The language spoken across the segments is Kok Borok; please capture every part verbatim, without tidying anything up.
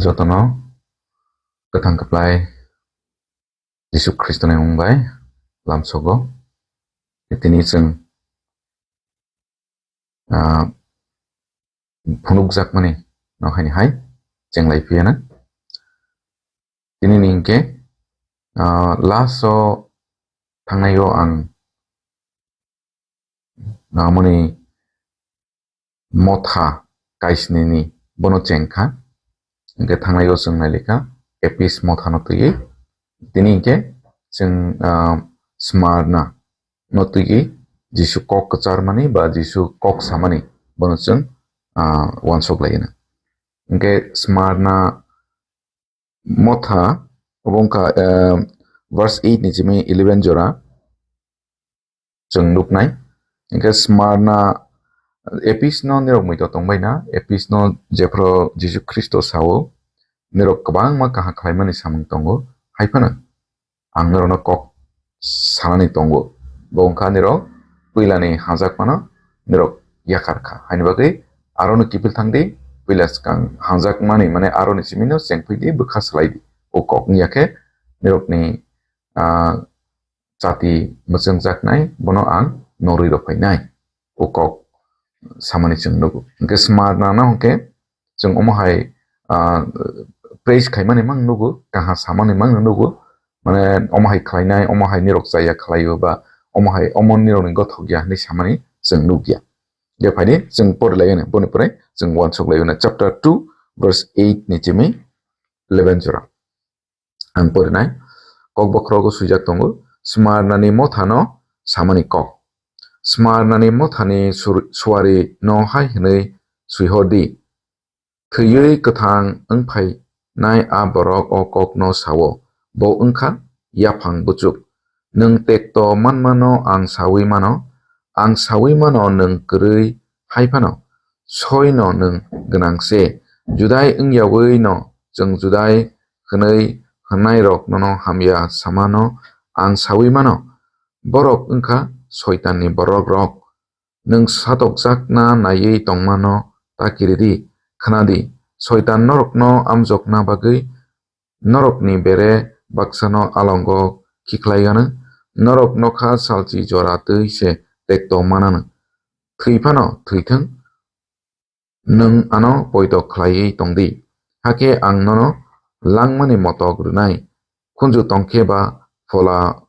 Jotono kwthang kwplai Jisu Khristoni mung bai lamsogo. Tini chwng, ah, phunukjakmani no haini hai chenglai phiyana. Tini ni hinkhe, ah, last o thangnai o ang, ah, moni motha kaisni ni bono chengkha. Hinkhe thangnai o chwng nailikha Epis motha no twiwi. Tini hinkhe chwng, ah, Smarna no twiwi Jisu kok kwcharmani ba Jisu kok samani bono chwng, ah, uansuk laina. Hinkhe Smarna motha obo wngkha, ah, verse eight ni simi eleven jora chwng nuknai. Hinkhe Smarna Epis no nirok muitu tongbaina, Epis no jephru Jisu Khristo sao, nirok kwbangma kaham khlaimani samung tongo, hai phano ang norokno kok sanani tongo. Bo wngkha nirok puilani hamjakmano nirok yakar kha. Haini bagwi aroni kiphil thang di, puila swkang hamjakmani, mane aroni simino chengphwi di, bwkha slai di. O kok wngya khe nirokni, ah, chati mwchwngjaknai, bono ang norwi rw phainai. O kok samani chwng nugo. Hinkhe Smarna no hinkhe chwng omo hai, ah, praise khaimani mang nugo, kaham samani mang nugo, mane omo hai khlainai, omo hai nirok chaya khlaio ba omo hai omo nirokni gothok ya hinwi samani chwng nukya. Je phaidi chwng pori laiyano, boni pore chwng uansuk laiyano chapter two verse eight ni simi eleven jora. Ang porinai, kok bokhorogo swijak tongo, Smarnani mothano samani kok. Smarnani mothani sur-, suari no hai hwnwi swihor di, thwiwi kwthang wng phainai a borok o kokno sao, bo wngkha yaphang buchuk. Nwng tekto manmano ang saui mano, ang saui mano nwng kwrwi hai phano, soino nwng gwnang se. Judai wngyaui no chwng Judai hwnwi hwnnai rok nono hamya samano ang saui mano. Borok wngkha Soitanni borok rok. Nwng satokjakna naiwi tongmano ta kiridi, khna di, Soitan norokno amjokna bagwi norokni bere baksano alongo khiklai gano, norok nokha salchi jora twi se tekto manano. Thwi phano thwithwng, nwng ano poito khlaiwi tong di, hakhe ang nono langmani motok rwnai. Khunju tong khe ba phola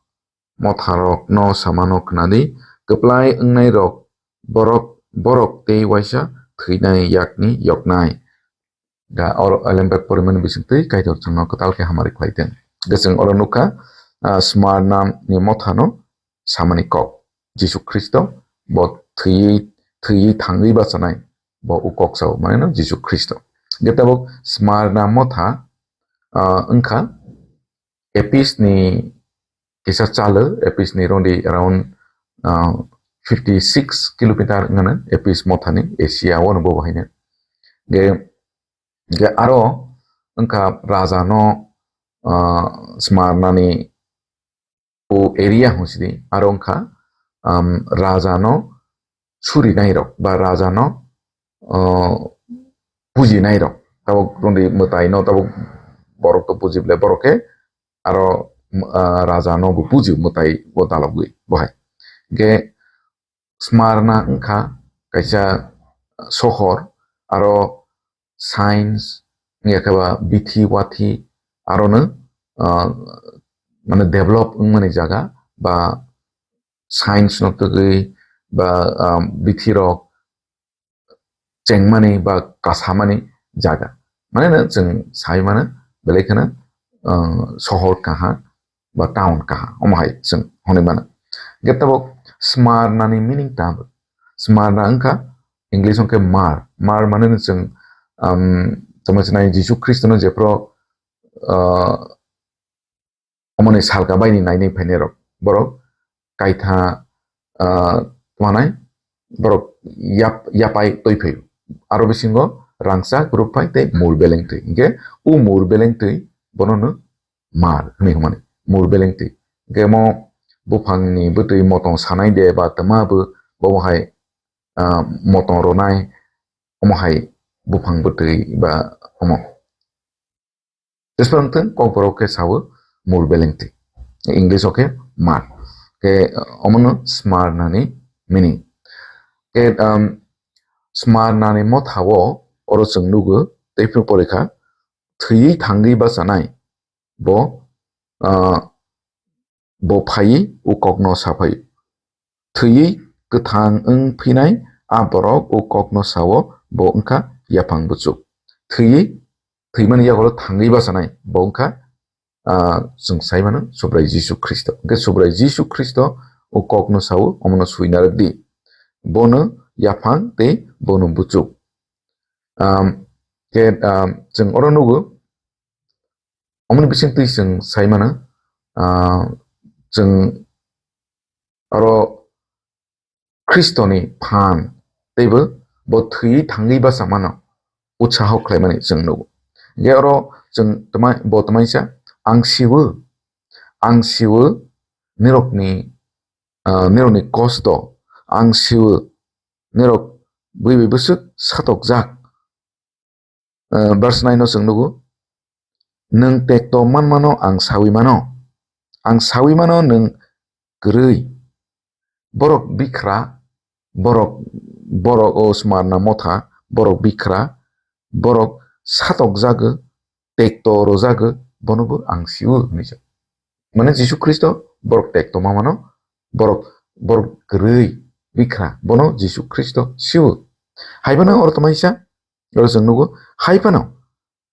motharokno samano khna di, kwplai wngnairok borok, borok tei uaisa thwinai yakni yoknai. Da oro elembek porimani bisingtwi Kaitor chwngno kwtal khe hamari khlai thwng. Hwnkhe chwng oro nukha, ah, Smarna ni mothano samani kok. Jisu Khristo bo thwiwi, thwiwi thangwi bachanai bo u kok sao, mane no Jisu Khristo. Hwnkhe tabuk Smarna motha, ah, wngkha Epis ni kisa chalo, Epis ni rondi around, ah, fifty six kilometer wngmano, Epis mothani Asia o no bo bahai no. Ge, ge aro wngkha raja no, ah, Smarna ni o area hwnsidi, aro wngkha, um, raja no surinai rok ba raja no, uh, pujinai rok. Tabuk rondi mwtai no tabuk borok to puji bole, borok khe aro, uh, raja no bo puji mwtai bo dalogwi bo hai. Hwnkhe Smarna wngkha kaisa sohor, aro science, wngya khe ba bithi wathi, aro no, ah, mane develop wngmani jaga, ba science no tugwi, ba, ah, bithi rok chengmani ba kasamani jaga. Mane no chwng sai mano, belai kheno, ah, sohor kaha ba town kaha, omo hai chwng hwnwi mano. Hwnkhe tabuk Smarna ni meaning tamo? Smarna wngkha English hwnkhe mar. Mar mane no chwng, um, tamo chinai Jisu Khristo no jephru, ah, omoni salka baini nainai phainai rok. Borok kaitha, ah, twanai, borok yap-, yapai toi phaio. Aro bisingo rangchak, rukphai tei mur beleng twi. Hwnkhe o mur beleng twi bono no mar hwnwi hwnmani. Mur beleng twi. Hwnkhe mo buphangni bwtwi motong sanai de ba twma bo, bo hai, ah, motong ronai, omo hai buphang bwtwi ba omo. Jeswrang thung kokborok khe sao mul belengtwi. English o khe mar. Khe omono Smyrna ni meaning. Khe, um, Smyrna ni motha o oro chwng nugo tei phuru porikha thwiwi thangwi bachanai bo, ah, bo phaiwi o kokno saphai. Thwiwi kwthang wng phinai a borok o kokno sao bo wngkha yaphang buchuk. Thwiwi, thwimani yagulo thangwi bachanai bo wngkha, ah, chwng sai mano Subrai Jisu Khristo. Hwnkhe Subrai Jisu Khristo o kokno sao omono sui narwk di. Bono yaphang tei bono buchuk. Um, khe, um, chwng oro nugo, omoni bisingtwi chwng sai mano, ah, chwng oro Khristoni phan teibo bo thwiwi thangwi bachamano utsaho khlaimani chwng nugo. Hwnkhe oro chwng tama-, bo tamaisa, "Ang siwo, ang siwo nirokni, ah, nirokni kosto, ang siwo nirok bui bai bwswk satokjak." Eh, verse nine no chwng nugo, "Nwng tekto manmano ang sawi mano, ang sawi mano nwng kwrwi. Borok bikhra, borok, borok o Smyrna motha, borok bikhra, borok satokjago, tekto rojago, bonobo ang siwo," hinwi sa. Mane Jisu Khristo borok tekto mamano, borok, borok kwrwi bikhra, bono Jisu Khristo siwo. Hai phano oro tamaisa, oro chwng nugo, hai phano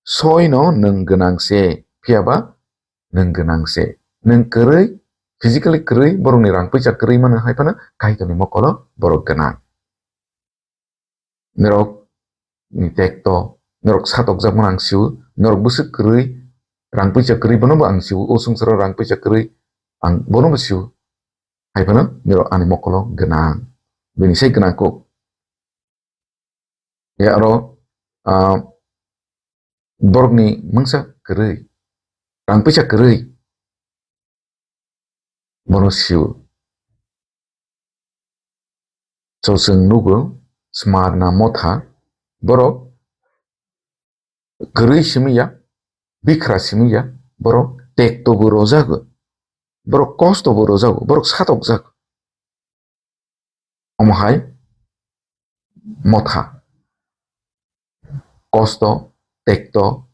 soino nwng gwnang se, phiya ba nwng gwnang se. Nwng kwrwi, physically kwrwi, borokni rang puisa kwrwi mano, hai phano Kaitorni mokolo borok gwnang. Norok ni tekto, norok satokjak mano ang siwo, norok bwswk kwrwi, rang puisa kwrwi bono bo ang siwo, o swngcharo rang puisa kwrwi ang bono bo siwo. Hai phano norok ani mokolo gwnang, bini sai gwnang kuk. Ya aro, ah, borokni mungsa kwrwi, rang puisa kwrwi, bono siwo. So chwng nugo Smyrna motha, borok kwrwi simi ya, bikhra simi ya, borok tekto bo rojago, borok kosto bo rojago, borok satokjago. Omo hai motha, kosto, tekto,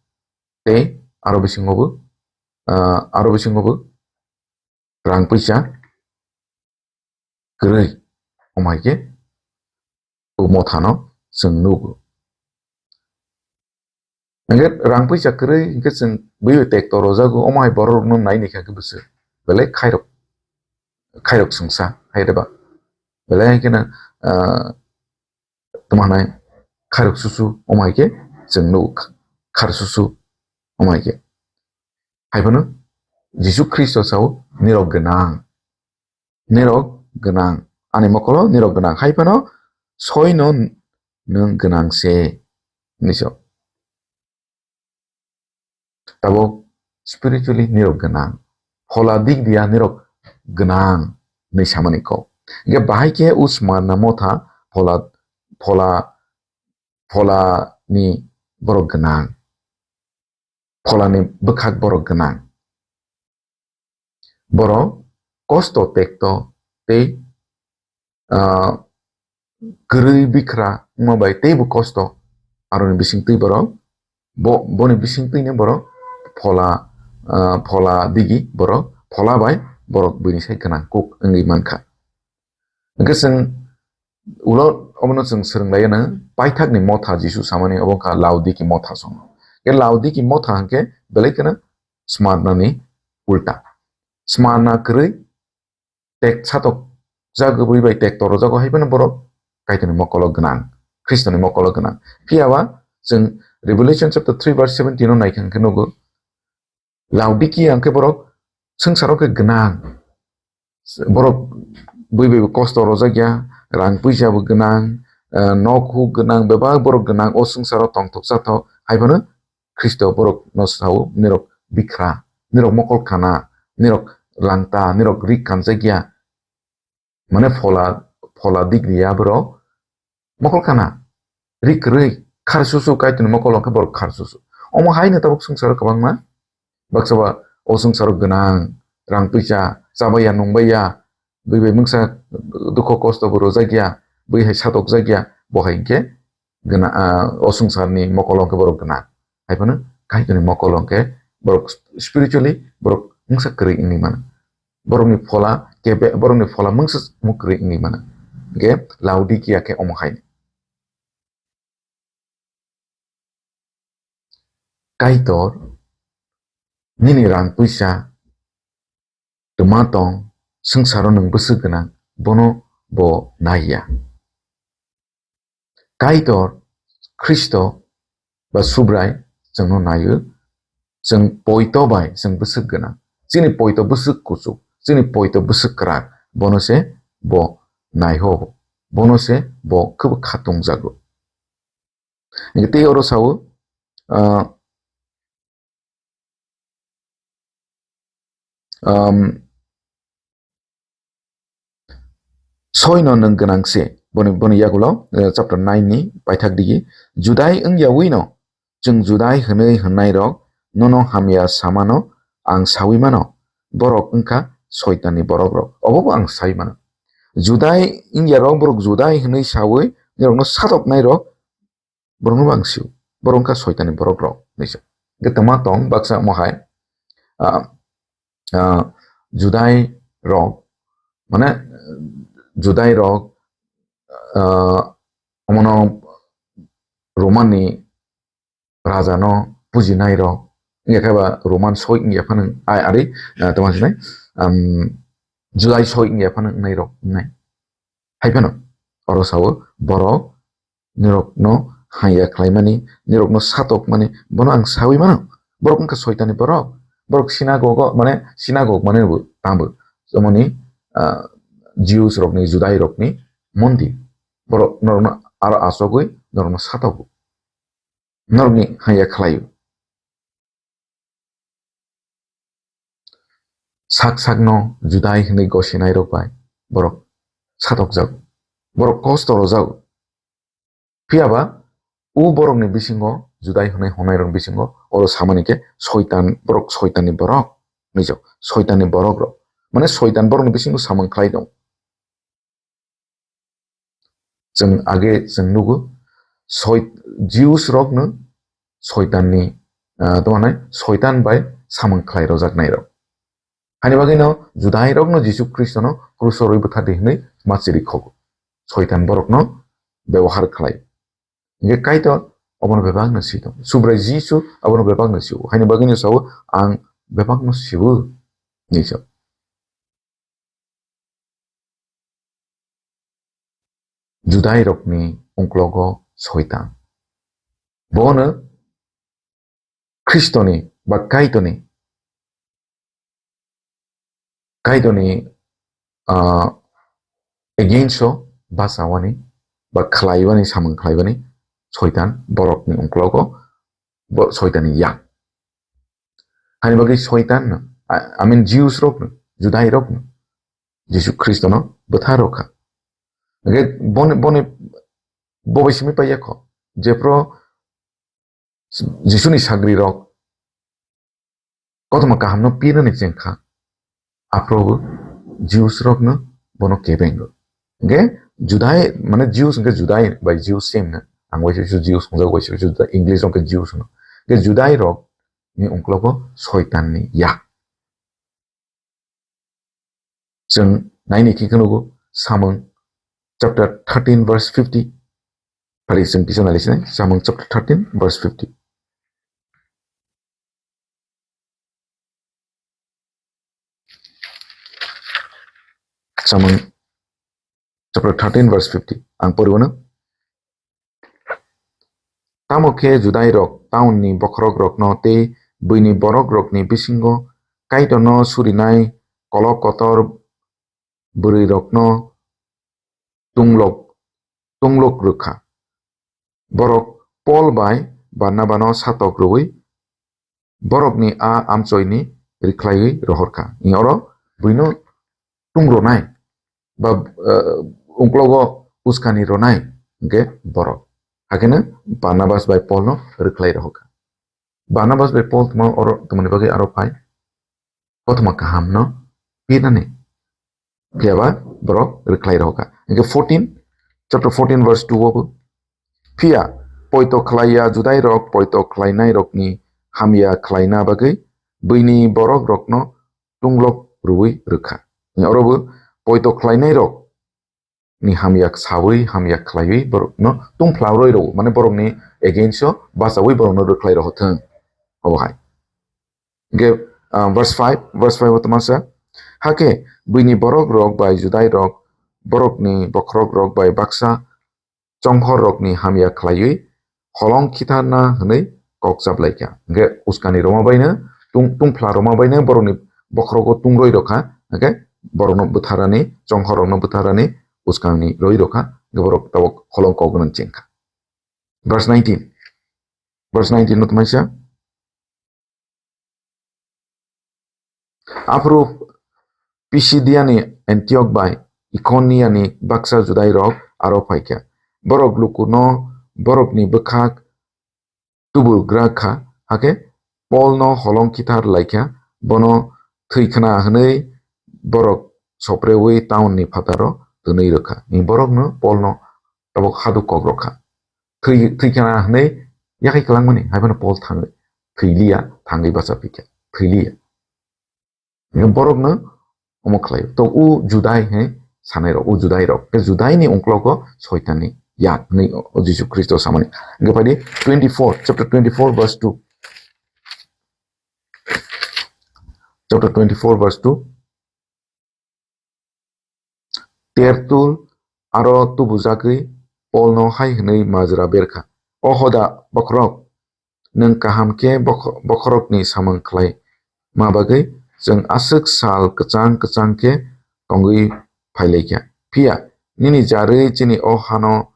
tei aro bisingo bo, ah, aro bisingo bo rang puisa kwrwi, omo hai khe o mothano chwng nugo. Hwnkhe rang puisa kwrwi hwnkhe chwng bui bai tekto rojago, omo hai borok rokno nai naikha khe bwswk belai khairok, khairok swngsa hai reba. Belai khe no, ah, tamo hanai khairok susu omo hai khe chwng nugo, khar susu omo hai khe. Hai phano Jisu Khristo sao nirok gwnang. Nirok gwnang. Ani mokolo nirok gwnang. Hai phano soino nwng gwnang se hinwi sa. Tabuk spiritually nirok gwnang. Phola dik dia nirok gwnang hinwi samani kok. Hwnkhe bahai khe o Smyrna motha phola, phola, phola ni borok gwnang. Pholani bwkhak borok gwnang. Borok kosto tekto tei, ah, kwrwi bikhra wngma bai teibo kosto, aroni bisingtwi borok bo, boni bisingtwino borok phola, ah, phola digi borok phola bai borok buini sai gwnang kuk wngwi mankha. Hwnkhe chwng ulo obono chwng swrwng laiyano, paithakni motha Jisu samani obo wngkha Laodiki motha song. Khe Laodiki motha hwnkhe belai kheno Smyrna ni ulta. Smyrna kwrwi tek satok jagwi bai tek toro jago hai phano borok Kaitorni mokolo gwnang, Khristoni mokolo gwnang. Phiya ba chwng Revelation chapter three verse seventeen no naikha hwnkhe nugo, Laodiki hwnkhe borok swngcharo khe gwnang. Borok bui bai bo kosto rojak ya, rang puisa bo gwnang, eh, nok huk gwnang, bebak borok gwnang, o swngcharo tongthok chathok. Hai phano Khristo borok no sao, nirok bikhra, nirok mokol kana, nirok langta, nirok rik kanjak ya. Mane phola, phola dik riya borok mokol kana, rik kwrwi, khar susu, Kaitorni mokol hwnkhe borok khar susu. Omo hai no tabuk swngcharo kwbangma Baksa ba o swngcharo gwnang, rang puisa, chabaiya, nungbaiya, bui bai mungsa dukho kosto bo rwjakya, bui hai satokjakya, bo hai hinkhe gwnang, ah, o swngcharni mokolo hinkhe borok gwnang. Hai phano Kaitorni mokolo hinkhe borok spiritually borok mungsa kwrwi wngwi mano. Borokni phola kebe, borokni phola mungsa mung kwrwi wngwi mano. Hinkhe Laodikia khe omo hai. Kaitor, nini rang puisa twma tong, swngcharo nwng bwswk gwnang, bono bo naiya. Kaitor, Khristo ba Subrai chwngno naio, chwng poito bai chwng bwswk gwnang. Chini poito bwswk kuchuk, chini poito bwswk kwrak, bono se bo naiho, bono se bo khwbo khatungjago. Hinkhe tei oro sao, ah, um, soino nwng gwnang se, boni, boni yagulo, eh, chapter nine ni paithak digi, Judai wngya wino, chwng Judai hwnwi hwnnairok nono hamya samano ang saui mano, borok wngkha Soitanni borokrok. Obobo ang sai mano. Judai wngyarok borok Judai hwnwi saui norokno satoknairok borokno bo ang sio. Borok wngkha Soitanni borokrok hinwi sa. Hinkhe twma tong baksa omo hai, ah, ah, Judai rok, mane Judai rok, ah, omono Roman ni raja no pujinai rok, wngya khe ba Roman soi wngya phano, ai, ari, ah, tamo sinai, um, Judai soi wngya phano wngnai rok wngnai. Hai phano oro sao borok nirokno hamya khlaimani, nirokno satokmani, bono ang saui mano. Borok wngkha Soitanni borok. Borok sinagogo, mane sinagog mane bo tamo. Jemoni, ah, Jews rokni, Judai rokni mondir. Borok norokno aro achogwi norokno satogo. Norokni hamya khlaio. Sak sakno Judai hwnwi gosinairok bai borok satokjago. Borok kosto rwjago. Phiya ba o borokni bisingo, Judai hwnwi hwnnairokni bisingo oro samani khe Soitan, borok Soitanni borok, nijo Soitanni borokrok. Mane Soitan borokni bisingo samung khlai tongo. Chwng age chwng nugo, soi-, Jews rokno Soitanni, ah, tamo hinai Soitan bai samung khlai rojaknai rok. Hani bagwino Judai rokno Jisu Khristono kruso rwi bwthar di hwnwi ma chiri khogo. Soitan borokno bebohar khlai. Hinkhe Kaitor obono bebakno si tongo. Subrai Jisu abono bebakno sio. Hani bagwino sao, "Ang bebakno sibo," hinwi sao. Judai rokni ungklogo Soitan. Bono Khristoni ba Kaitorni, Kaitorni, ah, against o bachawani ba khlaiwani, samung khlaiwani Soitan borokni ungklogo, bo Soitanni yang. Hani bagwi Soitan no, I, I mean Jews rok no, Judai rok no, Jisu Khristo no bwthar rokha. Hingke boni, boni, bo bai simi paiya kho. Jephru Jisuni sagri rok kothoma kaham no pirani chengkha. Aphuru Jews rok no bono kebengo. Hingke Judai, mane Jews hingke Judai bai Jews same no. Ang waisa waisa Jews hwngjak, waisa waisa English rok khe Jews hwno. Hingke Judai rok ni ungklogo Soitan ni yak. Chwng naini khe nugo Samung chapter thirteen verse fifty. Phari chwng kisa nai sinai, Samung chapter thirteen verse fifty. Samung chapter thirteen verse fifty. Ang poriwano. Tamo khe Judai rok taun ni bokhorok rokno tei buini borok rokni bisingo Kaitorno surinai kolok kotor bwrwi rokno tunglok, tunglok rwkha. Borok Pol bai Barnabano satok rwui borokni a amchoini rikhlaiwi rohorkha. Ni oro buino tungronai ba, eh, ungklogo uskani ronai hingke borok. Hakeno Barnabas bai Polno rikhlai rohorkha. Barnabas bai Paul tongma oro tongmani bagwi aro phai kothoma kaham no pirnani. Phiya ba borok rwkhlai rohor kha. Hingke fourteen, chapter fourteen verse two o bo, phiya poito khlaiya Judai rok poito khlainai rokni hamya khlaina bagwi buini borok rokno tunglok rwui rwkha. Oro bo poito khlainai rok ni hamya sawi hamya khlaiwi borokno tungphla roi rw, mane borokni against o bachawi borokno rwkhlai rohor thung. Obo hai. Ge, ah, verse five, verse five o tma sa? Hakhe buini borok rok bai Judai rok, borokni bokhorok rok bai baksa chonghor rokni hamya khlaiwi holong khitharna hwnwi kok chaplaikha. Hingke uskani roma baino, tung-, tungphla roma baino borokni bokhorogo tungroi rokha, hingke borokno bwtharani, chonghor rokno bwtharani uskani roi rokha, hingke borok tabok holong kok gwnang chengkha. Verse nineteen. Verse nineteen no tma sa? Aphuru Pisidiani Antiok bai Ikoniani baksa Judai rok aro phaikha. Borok lukuno borokni bwkhak tubugra kha, hakhe Polno holong khithar laikha, bono thwi khna hwnwi borok sopreui taunni phataro twnwi rwkha. Ni borokno Polno tabok haduk kok rokha. Thwi, thwi khna hwnwi yakhai kwlangmani, hai phano Pol thangwi, thwi liya, thangwi bacha phikha, thwi liya. Borokno omo khlai, to u Judai he sanai rok, u Judai rok, ke Judai ni ungklogo Soitan ni yat ni o Jisu Khristo samani. Hingke phai di twenty-four, chapter twenty-four, verse two. Chapter twenty-four, verse two. Tertul aro tubujagwi Polno hai hwnwi majra berkha, "O hoda bokhorok, nwng kaham khe bokh-, bokhorokni samung khlai ma bagwi chwng aswk sal kwchang kwchang khe tongwi phailaikha. Phiya nini jarwi chini o hano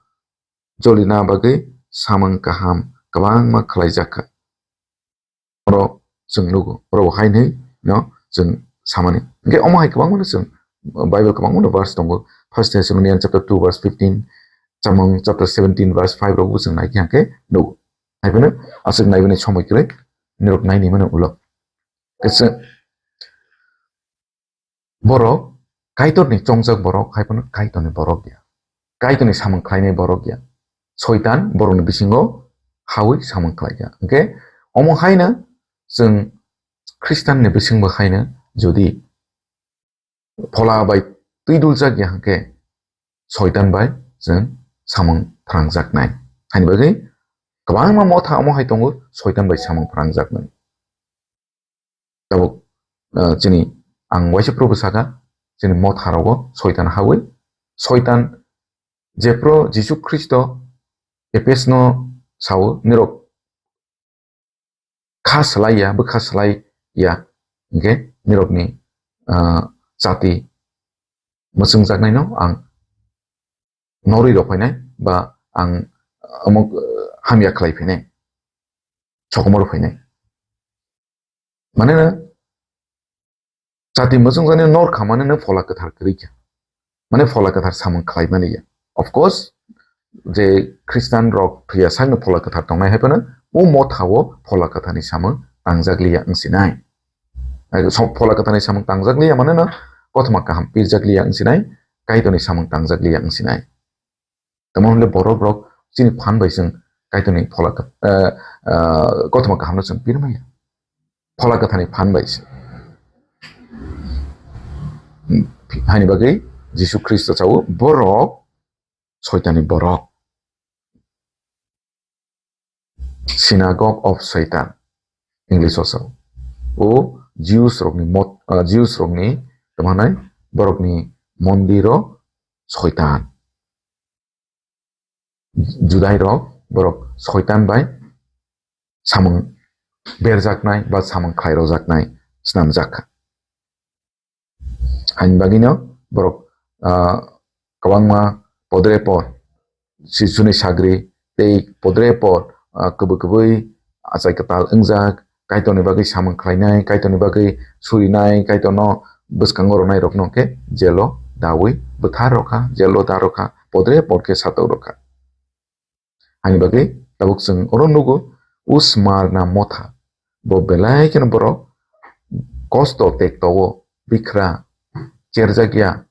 jolina bagwi samung kaham kwbangma khlaijakha." Oro chwng nugo, oro bo hai hinwi no chwng samani. Hingke omo hai kwbangma no chwng Bible kwbangma no verse tongo. First Thessalonians chapter two verse fifteen, Chamung chapter seventeen verse five rok bo chwng nai khe hingke nugo. Hai phano aswk naiwi nai somoi kwrwi nirok naini mano ulo. Khe chwng Borok Kaitorni chongjak borok, hai phano Kaitorni borok ya. Kaitorni samung khlainai borok ya. Soitan borokni bisingo hawi samung khlai ya. Hingke omo haino chwng Khristanni bisingbo haino jodi phola bai twi duljak ya hingke Soitan bai chwng samung phrangjaknai. Haini bagwi kwbangma motha omo hai tongo Soitan bai samung phrangjaknai. Tabuk, ah, chini ang waisa Probo saka, chini motha rogo Soitan hawi, Soitan jepro Jisu Khristo Epesno sao, nirok kha slai ya, bwkha slai ya, hingke nirokni, ah, chati mwchwngjaknaino ang norwi rok phainai, ba ang, ah, omo, ah, hamya khlai phainai, sokomor rok phainai. Mane no chati mwchwngjaknai nor kha mane no phola kwthar kwrwi kha. Mane phola kwthar samung khlai mani ya. Of course, je Khristan rok thwiya sakno phola kwthar tongnai hai phano o motha o phola kwtharni samung tangjak liya wng sinai. Ai, so-, phola kwtharni samung tangjak liya mane no kothoma kaham pirjak liya wng sinai, Kaitorni samung tangjak liya wng sinai. Tamo hwnle borok rok chini phan bai chwng Kaitorni phola kha-, eh, eh, kothoma kahamno chwng pirmaya. Phola kwthani phan bai se. Haini bagwi Jisu Khristo sao, "Borok Soitanni borok." Synagogue of Satan, English o sao. O Jews rokni mot-, ah, Jews rokni tamo hwnai borokni mondiro Soitan. Judai rok borok Soitan bai samung berjaknai ba samung khlai rojaknai swnamjak kha. Haini bagwino borok, ah, kwbangma podrepot, Jisuni sagri tei podrepot, ah, kwbwi kwbwi achai kwtal wngjak, Kaitorni bagwi samung khlainai, Kaitorni bagwi surinai, Kaitorno bwskango rwnairokno khe jelo dawi bwthar rokha, jelo da rokha, podrepot khe satok rokha. Ani bagwi tabuk chwng oro nugo, o Smarna motha, Bo belai kheno borok kosto tekto o bikra cherjakya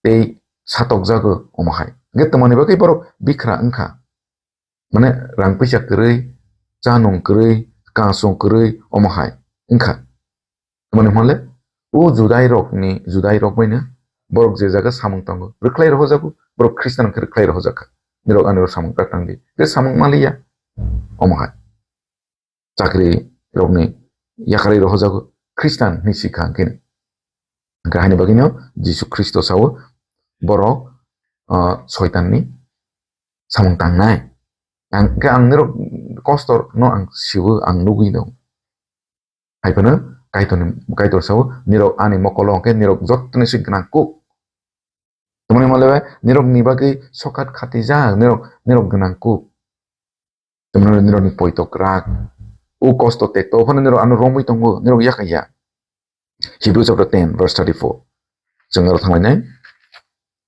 tei satokjago omo hai. Hwnkhe tamoni bagwi borok bikra wngkha? Mane rang puisa kwrwi, chanung kwrwi, kasung kwrwi omo hai wngkha. Tamoni hwnle o Judai rokni, Judai rok baino borok je jaga samung tongo, rwkhlai rohojago, borok Khristan wngkhe rwkhlai rohojakha. Nirok ani samung ta tangdi. Je samung maliya, omo hai. Chakri rokni yakarwi rohojago, Khristan hinwi sikha hwnkhe. Hwnkhe haini bagwino Jisu Khristo sao borok, ah, Soitanni samung tangnai. Ang, hwnkhe ang nirok kosto no ang siwo, ang nugwi no. Hai phano Kaitorni, Kaitor sao, "Nirok ani mokolo hwnkhe nirok jottoni se gwnang kuk." Tamoni hwnle nirok ni bagwi sokat khatijak, nirok, nirok gwnang kuk. Tamoni nirok ni poito kwrak. O kosto tekto phano nirok ano romwi tongo, nirok yakaya. Hebrew chapter ten, verse thirty-four. Chwng aro thanglainai.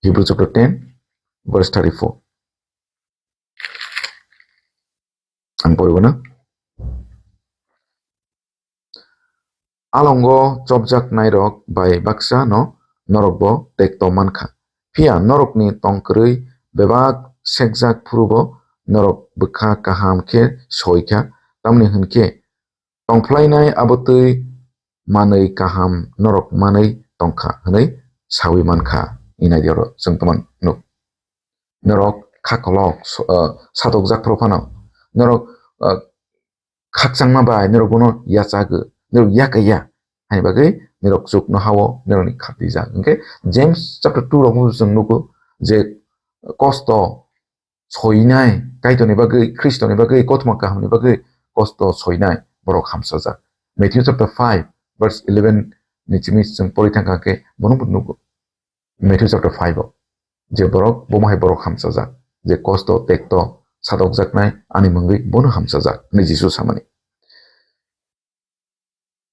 Hebrew chapter ten, verse thirty-four. Ang poribana. Alongo chopjaknairok bai baksa no norok bo tekto mankha. Phiya norokni tongkwrwi bebak sekjak phuru bo norok bwkha kaham khe soi kha, tamni hwn khe tongphlainai abotwi manwi kaham norok manwi tongkha hwnwi sawi mankha. Inai di oro chwng tongmani nuk. Norok kha kolok so-, ah, satokjak phuru phano norok, ah, khakchangma bai norok bono yachago, norok yakaya. Hai bagwi norok chukno hao norokni khatijak. Hwnkhe James chapter two rogo chwng nugo je kosto soinai, Kaitorni bagwi, Khristoni bagwi, kothoma kahamni bagwi kosto soinai borok hamsajak. Matthew chapter five verse eleven ni simi chwng pori thangkha khe bono bo nugo. Matthew chapter five o je borok, bomo hai borok hamsajak, je kosto, tekto, satokjaknai ani mungwi bono hamsajak, hwnwi Jisu samani.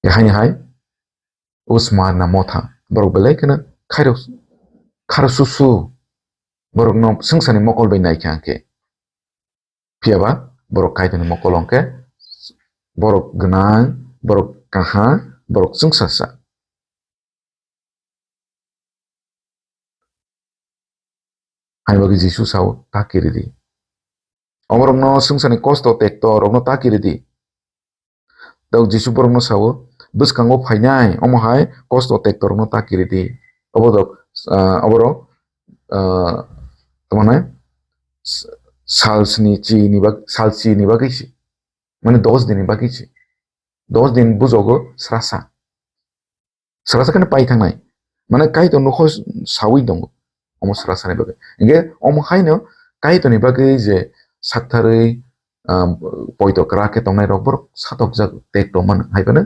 Haini hai o Smarna motha, borok belai kheno khairok, kharo susu, borokno swngcharni mokol bai naikha hwnkhe. Phiyaba borok Kaitorni mokol hwnkhe borok gwnang, borok kaham, borok chwngsasa. Hai bagwi Jisu sao, "Ta kiridi. Oborokno swngcharni kosto tekto rokno ta kiridi." Tei Jisu borokno sao, "Bwskango phainai omo hai kosto tekto rokno ta kiridi." Obo dok, ah, oborok, ah, tamo nai, s-, sal sni chi ni bag-, sal chi ni bagwi si. Mane dos din ni bagwi si. Dos din bujogo srasa. Srasa kheno pai thangnai. Mane Kaitor nokho sawi tongo. Omo srasani bagwi. Hingke omo haino Kaitorni bagwi je saktharwi, ah, poito kwrak khe tongnai rok borok satokjak tekto man hai phano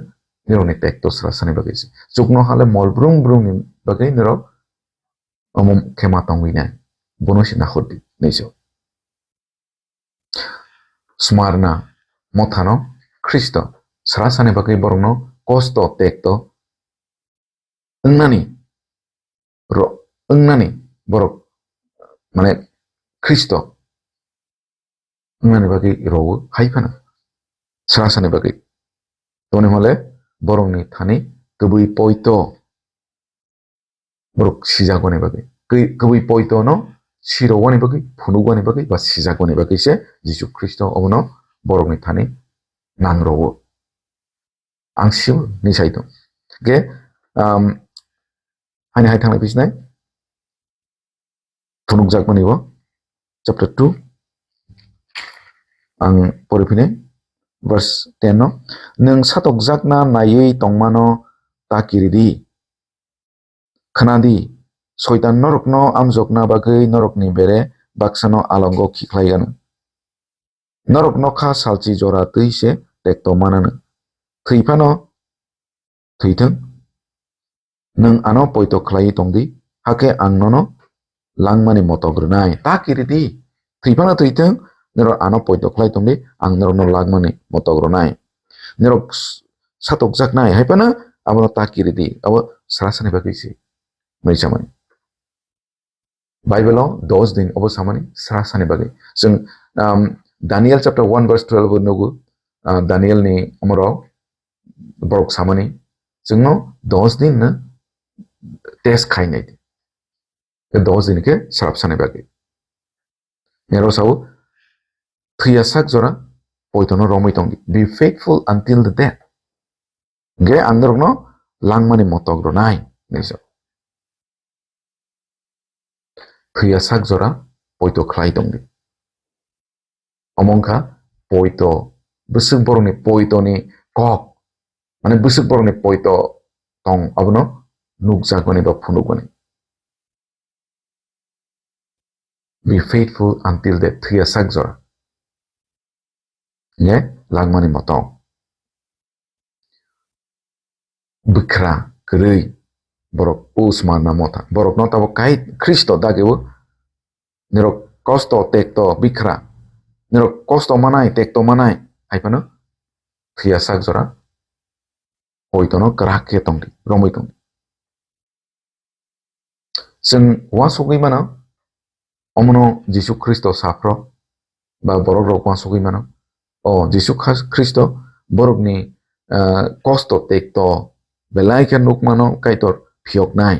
nirokni tekto srasani bagwi se. Chukno hale mol brung brungni bagwi nirok omo khe ma tongwi nai. Bono se nakhordi, hinwi se. Smarna mothano Khristo srasani bagwi borokno kosto tekto wngnani ro-, wngnani borok, mane, Khristo wngnani bagwi rogo hai phano srasani bagwi. Toni hole borokni thani kwbwi poito borok sijagwani bagwi. Kwi-, kwbwi poitono sirogwani bagwi, phunukgwani bagwi ba sijagwani bagwi se Jisu Khristo obono borokni thani nangrogo. Ang sio ni sai tong. Ge, um, haini hai thanglai phisnai. Phunukjakmani bo, chapter two. Ang pori phine, verse ten no. Nwng satokjakna naiwi tongmano ta kiridi. Khwnadi, Soitan norokno amjokna bagwi norokni bere baksano alongo khikhlai gano. Norok nokha salchi jora twi se tekto manano. Thwi phano thwithwng. Nwng ano poito khlaiwi tongdi, hakhe ang nono langmani motok rwnai. Ta kiridi, thwi phano thwithwng, norok ano poito khlai tongdi, ang norokno langmani motok rwnai. Norok s-, satokjaknai, hai phano abono ta kiridi, abo srasani bagwi se. Hwnwi samani. Bible o dos din obo samani srasani bagwi. Chwng, um, Daniel chapter one verse twelve o nugo, ah, Daniel ni omorok borok samani, chwngno dos din no test khainai di. Tei dos din khe srap sanai bagwi. Nero sao, "Thwiya sak jora poitono romwi tongdi." Be faithful until the death. Ge ang norokno langmani motok rwnai, hinwi sa. Thwiya sak jora poito khlai tongdi. Omo wngkha poito, bwswk borokni poitoni kok, mane bwswk borokni poito tong, abono nukjakmani ba phunukmani. Be faithful until death, thwiya sak jora. Ye langmani motok. Bwkhra kwrwi borok usmarna motha. Borokno tabuk kai Khristo dagio nirok kosto tekto bwkhra. Nirok kosto manai tekto manai. Haiphano thwiya sak jora poitono kwrak khe tongdi, romwi tongdi. Chwng uansugwi mano, omono Jisu Khristo saphro, ba borok rok uansugwi mano. O Jisu Khas-, Khristo borokni, ah, kosto tekto belai khe nukmano Kaitor phiyoknai.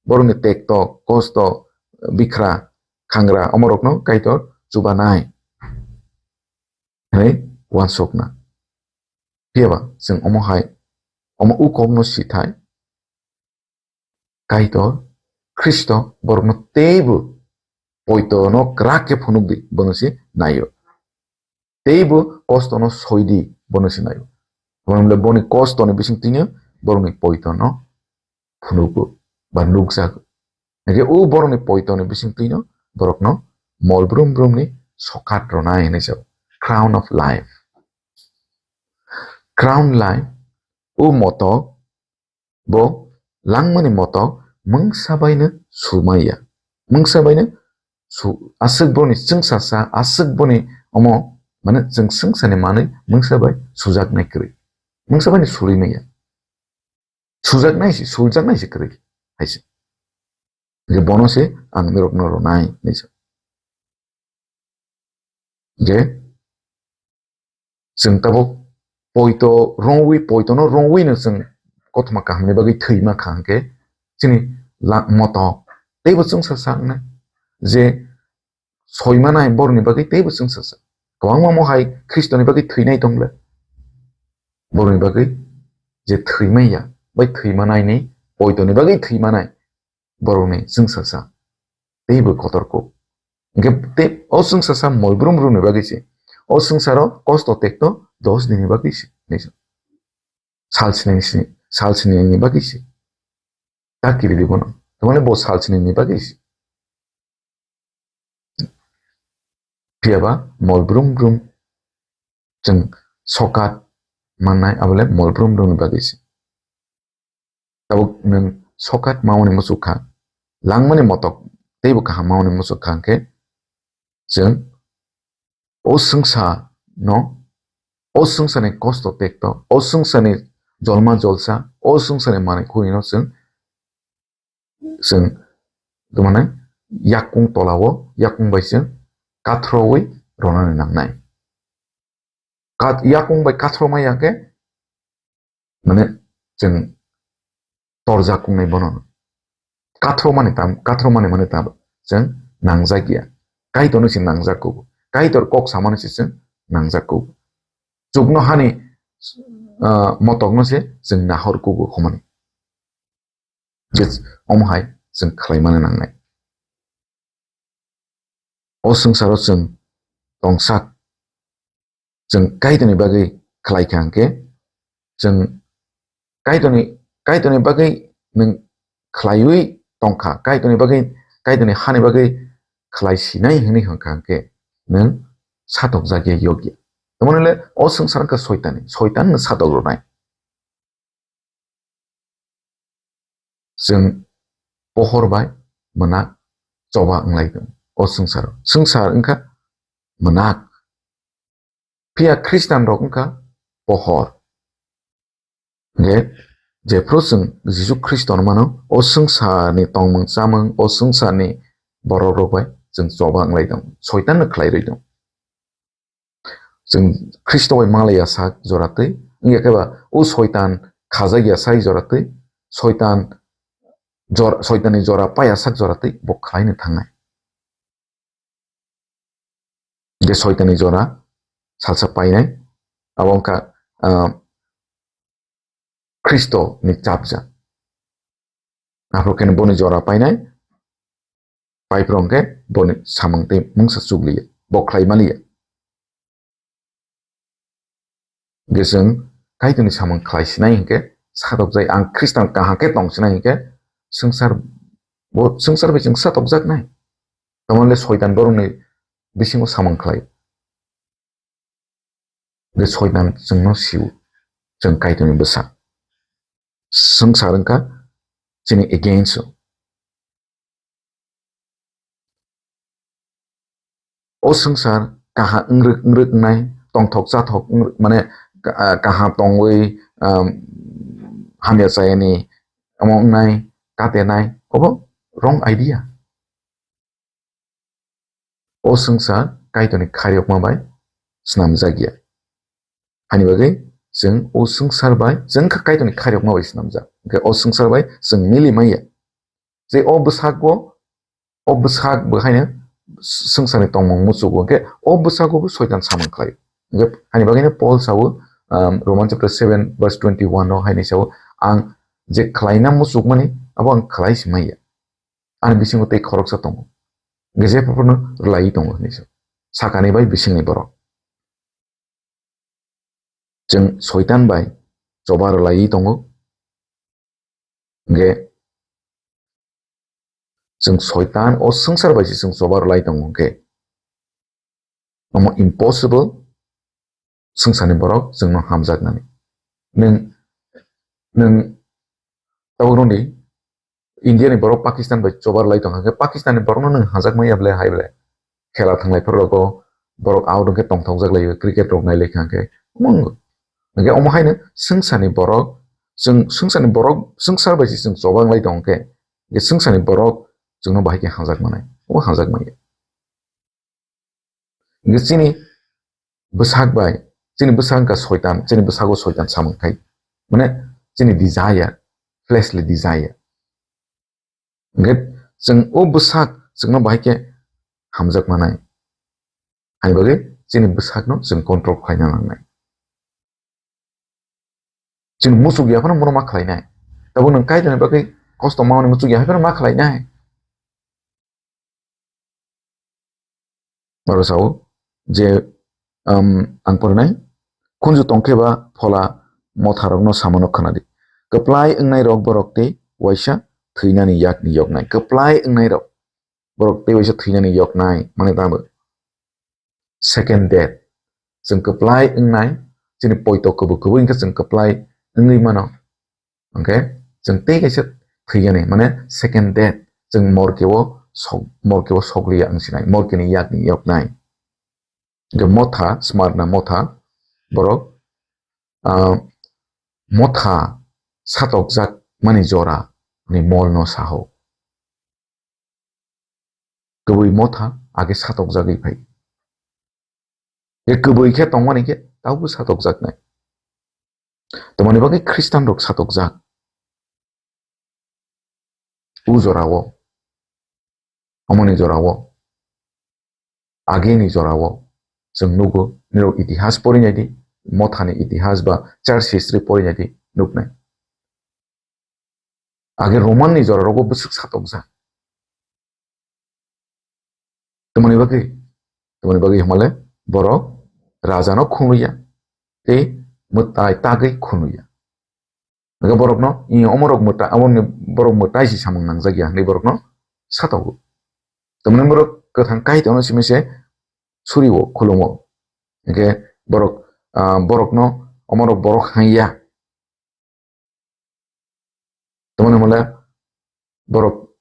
Borokni tekto, kosto, bikra, khangra, omorokno Kaitor chubanai. Hwnwi uansukna. Phiyaba chwng omo hai, omo u kokno sithai, Kaitor, Khristo borokno teibo poitono kwrak khe phunukdi, bono se naio. Teibo kostono soidi, bono se naio. Tamni hwnle boni kostoni bisingtwino borokni poitono phunugo ba nukjago. Hingke o borokni poitoni bisingtwino borokno mol brum brumni sokat rwnai hinui sao. Crown of life. Crown life, o motok, bo langmani motok mungsa baino sumaiya. Mungsa baino su-, aswk boni chwngsasa, aswk boni omo, mane chwng chwngsani manwi mungsa bai sujaknai kwrwi. Mungsa baino suri maya. Sujaknai se, suljaknai se kwrwi hai se. Hingke bono se ang norokno rwnai hinui sa. Je chwng tabuk poito rwngwi, poitono rwngwino chwng kothoma kahamni bagwi thwima kha hwnkhe chini la-, motok teibo chwngsa saknai je soimanai borokni bagwi teibo chwngsa sa. Kwbangma mohai Khristoni bagwi thwinai tong le. Borokni bagwi je thwimaiya bai thwimanaini, poitoni bagwi thwimanai borokni chwngsasa teibo kotor kuk. Hingke tei o chwngsasa mol brum brumni bagwi se. O chwngsaro kosto tekto dos dinni bagwi se, hinui sa. Sal sinini sini, sal sinini bagwi se. Ta kiri di bono. Tamani bo sal sinini bagwi se. Phiyaba mol brum brum chwng sokat mannai, abole mol brum brumni bagwi se. Tabuk nwng sokat mamani muchuk kha, langmani motok teibo kaham mamani muchuk kha hwnkhe, chwng o swngsa no, o swngsani kosto tekto, o swngsani jolma jolsa, o swngsani manwi khurino chwng, chwng, tamo hwnai, yakung tolao, yakung bai chwng kathrowi ronani nangnai. Kat-, yakung bai kathro maya khe, mane, chwng torjak kungnai bono. Kathro mani tam, kathro mani mani tam, chwng nangjak ya. Kaitorno se nangjak kugo. Kaitor kok samani se chwng nangjak kugo. Chukno hani, ah, motokno se chwng nahor kugo homani. Je omo hai chwng khlai mani nangnai. O swngcharo chwng tongsak, chwng Kaitorni bagwi khlai kha hwnkhe, chwng Kaitorni, Kaitorni bagwi nwng khlaiwi tongkha, Kaitorni bagwi, Kaitorni hani bagwi khlai sinai hwnwi hwnkha hwnkhe, nwng satokjak ya yokya. Tamoni le o swngchar wngkha Soitanni, Soitanno satok rwnai. Chwng pohor bai mwnak choba wnglai tongo o swngcharo. Swngchar wngkha mwnak. Phiya Khristian rok wngkha pohor. Hingkhe jephru chwng Jisu Khristono mano, o swngcharni tongmung chamung, o swngcharni borok rok bai chwng choba wnglai tongo. Soitanno khlai rwi tongo. Chwng Khristo bai malaiya sak jora twi, wngya khe ba o Soitan khajak ya sak jora twi, Soitan jor-, Soitanni jora paiya sak jora twi bo khlaino thangnai. Je Soitanni jora salsa painai, abo wngkha, ah, Khristo ni chapja. Aphuru khe boni jora painai, paiphuru hwnkhe boni samung tei mungsa chukliya, bo khlai maliya. Hwnkhe chwng Kaitorni samung khlai sinai hwnkhe satokjai, ang Khristan kaham khe tong sinai hwnkhe swngchar, bo swngchar bai chwng satokjaknai. Tamo le Soitan borokni bisingo samung khlai. Hwnkhe Soitan chwngno sio, chwng Kaitorni bwsa. Swngchar wngkha chini against o. O swngchar kaham wngrwk wngrwk wngnai, tongthok chathok wngrwk, mane, ka-, ah, kaham tongwi, um, hamya chayani omo wngnai, katenai, obo wrong idea. O swngchar Kaitorni khairokma bai snamjak ya. Hani bagwi chwng o swngchar bai, chwng kha Kaitorni khairokma bai snamjak. Hwnkhe o swngchar bai chwng mili manya. Je o bwsakgo, o bwsak bo haino swngcharni tongmung muchugo. Hwnkhe o bwsago bo Soitan samung khlai. Hwnkhe hani bagwino Paul sao, um, Roman chapter seven verse twenty-one o haino sao, "Ang je khlaina muchukmani, abo ang khlai si manya. Ani bisingo tei khoroksa tongo. Hwnkhe je phuru rwlaiwi tongo," hinwi sa. Sakani bai bisingni borok. Chwng Soitan bai choba rwlaiwi tongo. Hwnkhe chwng Soitan o swngchar bai se chwng choba rwlai tongo hwnkhe, omo impossible, swngcharni borok chwngno hamjaknani. Nwng, nwng tabuk rwdi, India ni borok Pakistan bai choba rwlai tongkha, hwnkhe Pakistan ni borokno nwng hamjak manya ble hai ble. Khela thanglai phuru rogo borok out hwnkhe tongthokjak lai, cricket rok nai lai kha hwnkhe omo wng. Hwnkhe omo haino swngcharni borok, chwng swngcharni borok, swngchar bai se chwng choba wnglai tongkhe, hwnkhe swngcharni borok chwngno bahai khe hamjak manai, omo hamjak manya. Hwnkhe chini bwsak bai, chini bwsak wngkha Soitan, chini bwsago Soitan samung khai. Mane chini desire, fleshly desire. Hwnkhe chwng o bwsak chwngno bahai khe hamjak manai. Hai bagwi chini bwsakno chwng control khlaina nangnai. Chini muchuk ya phano bono ma khlainai. Tabuk nwng Kaitorni bagwi kosto mamani muchuk ya phano ma khlainai. Oro sao je, um, ang porinai, khunju tongkhe ba phola motharokno samano khwnadi. Kwplai wngnai rok borok tei waisa thwinani yakni yoknai. Kwplai wngnai rok borok tei waisa thwinani yoknai, mane tamo second death. Chwng kwplai wngnai, chini poito kwbwi kwbwi wngkhe chwng kwplai wngwi mano. Hwnkhe chwng tei kaisa thwiyani, mane second death, chwng morke o sok, morke o sokliya wngsinai, morke ni yakni yoknai. Hwnkhe motha, Smyrna motha, borok, ah, motha satokjak mani jora ni mol no saho. Kwbwi motha age satokjagwi phai. Ye kwbwi khe tongmani khe taubo satokjaknai. Tamoni bagwi Khristanrok satokjak. O jorao, omoni jorao, ageni jorao chwng nugo, nirok itihas porinai di, mothani itihas ba church history porinai di nuknai. Age Roman ni jora rogo bwswk satokjak. Tamoni bagwi, tamoni bagwi hwnmale borok raja no khunluya tei mwtai tagwi khunluya. Hwnkhe borokno, "Ih, omorok mwtai, omorni borok mwtai si samung nangjak ya," hwnwi borokno satogo. Tamoni borok kwthang Kaitorno simi se surio, khulumo. Hwnkhe borok, ah, borokno omorok borok hangya. Tamoni hwnmale borok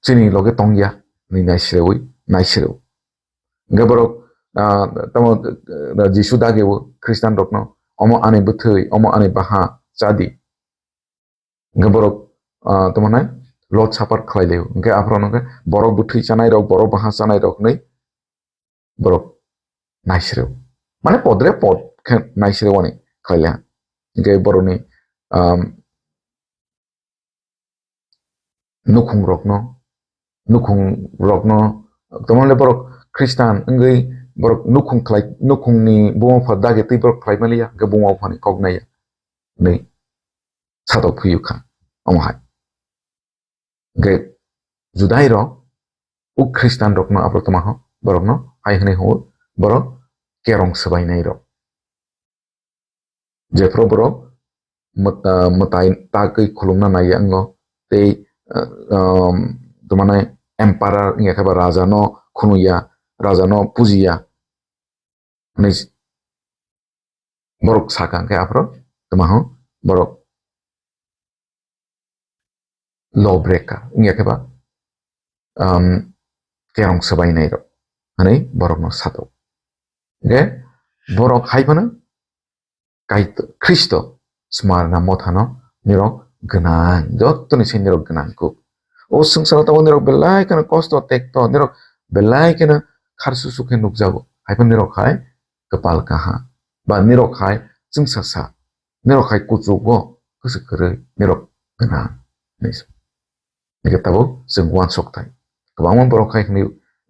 chini loge tongya, hwnwi naisrewi, naisreo. Hwnkhe borok, ah, tamo, ah, Jisu dagio Khristanrokno, "Omo ani bwthwi, omo ani baha, chadi." Hwnkhe borok, ah, tamo hwnai Lord Supper khlai laio. Hwnkhe aphuru hwnkhe borok bwthwi chanairok, borok baha chanairok hwnwi borok naisreo. Mane podre pod khe naisirwani khlaila. Hingke borokni, um, nukhung rokno, nukhung rokno, tamole borok Khristan wngwi borok nukhung khlai, nukhungni buma pha dagi twi borok khlai maliya, hingke buma phani kok naiya. Hwnwi satok phiyu kha, omo hai. Hingke Judai rok, o Khristan rokno aborok toma ho, borokno hai hwnwi ho, borok kerong swbainai rok. Jephru borok mwta-, mwtai tagwi khulumna naiya wngo, tei, uh, um, tamani emperor wngya khe ba raja no khunuya, raja no pujiya. Hwnwi borok saka hwnkhe aphuru toma ho borok law breaker wngya khe ba, um, kerong swbainai rok hwnwi borokno satok. Hwnkhe borok hai phano Kaitor, Khristo Smarna mothano nirok gwnang, jottoni se nirok gwnang kuk. O swngcharo tabuk nirok belai kheno kosto tekto, nirok belai kheno kharsusu khe nukjago. Hai phano nirok hai kwpal kaha, ba nirok hai chwngsasa, nirok hai kuchugo kwswk kwrwi, nirok gwnang hinwi sa. Hingke tabuk chwng uansuk thai. Kwbangma borok hai hwnwi,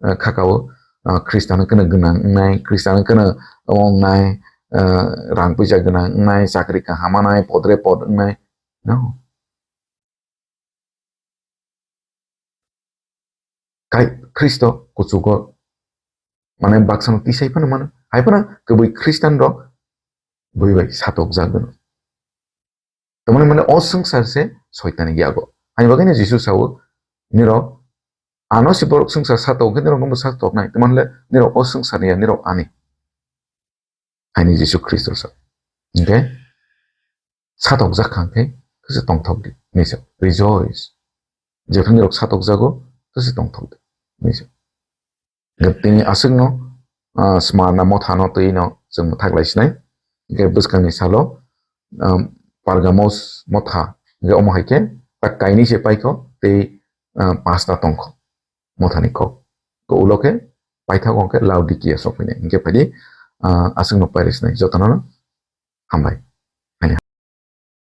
eh, khakao, ah, Khristiano kheno gwnang wngnai, Khristiano kheno wngnai, eh, rang puisa gwnang wngnai, chakri kaham manai, podre pod wngnai. No. Kai Khristo kuchugo, mane, baksano tisai phano mano. Hai phano kwbwi Khristian rok bui bai satokjak gwnang. Tamoni mane o swngchar se Soitani yago. Ani bagwi no Jisu sao, "Nirok ano se borok swngchar satok, hwnkhe nirok nobo satoknai. Tamoni le nirok o swngcharni ya, nirok ani." Haini Jisu Khristo sa. Hwnkhe satokjak kha hwnkhe khe se tongthok di, hinwi sa. Rejoice. Jephru nirok satokjago, khe se tongthok di, hinwi sa. Hwnkhe tini aswkno, ah, Smarna mothano twi no chwng mwthak lai sinai. Hwnkhe bwskangni salo, um, Pargamos motha, hwnkhe omo hai khe tak kainwi se paikho tei, ah, pasta tongkho mothani kok. Ko ulo khe paithago hwnkhe Laodikia sokphainai. Hwnkhe phaidi, ah, aswkno pairi sinai jotono hambai.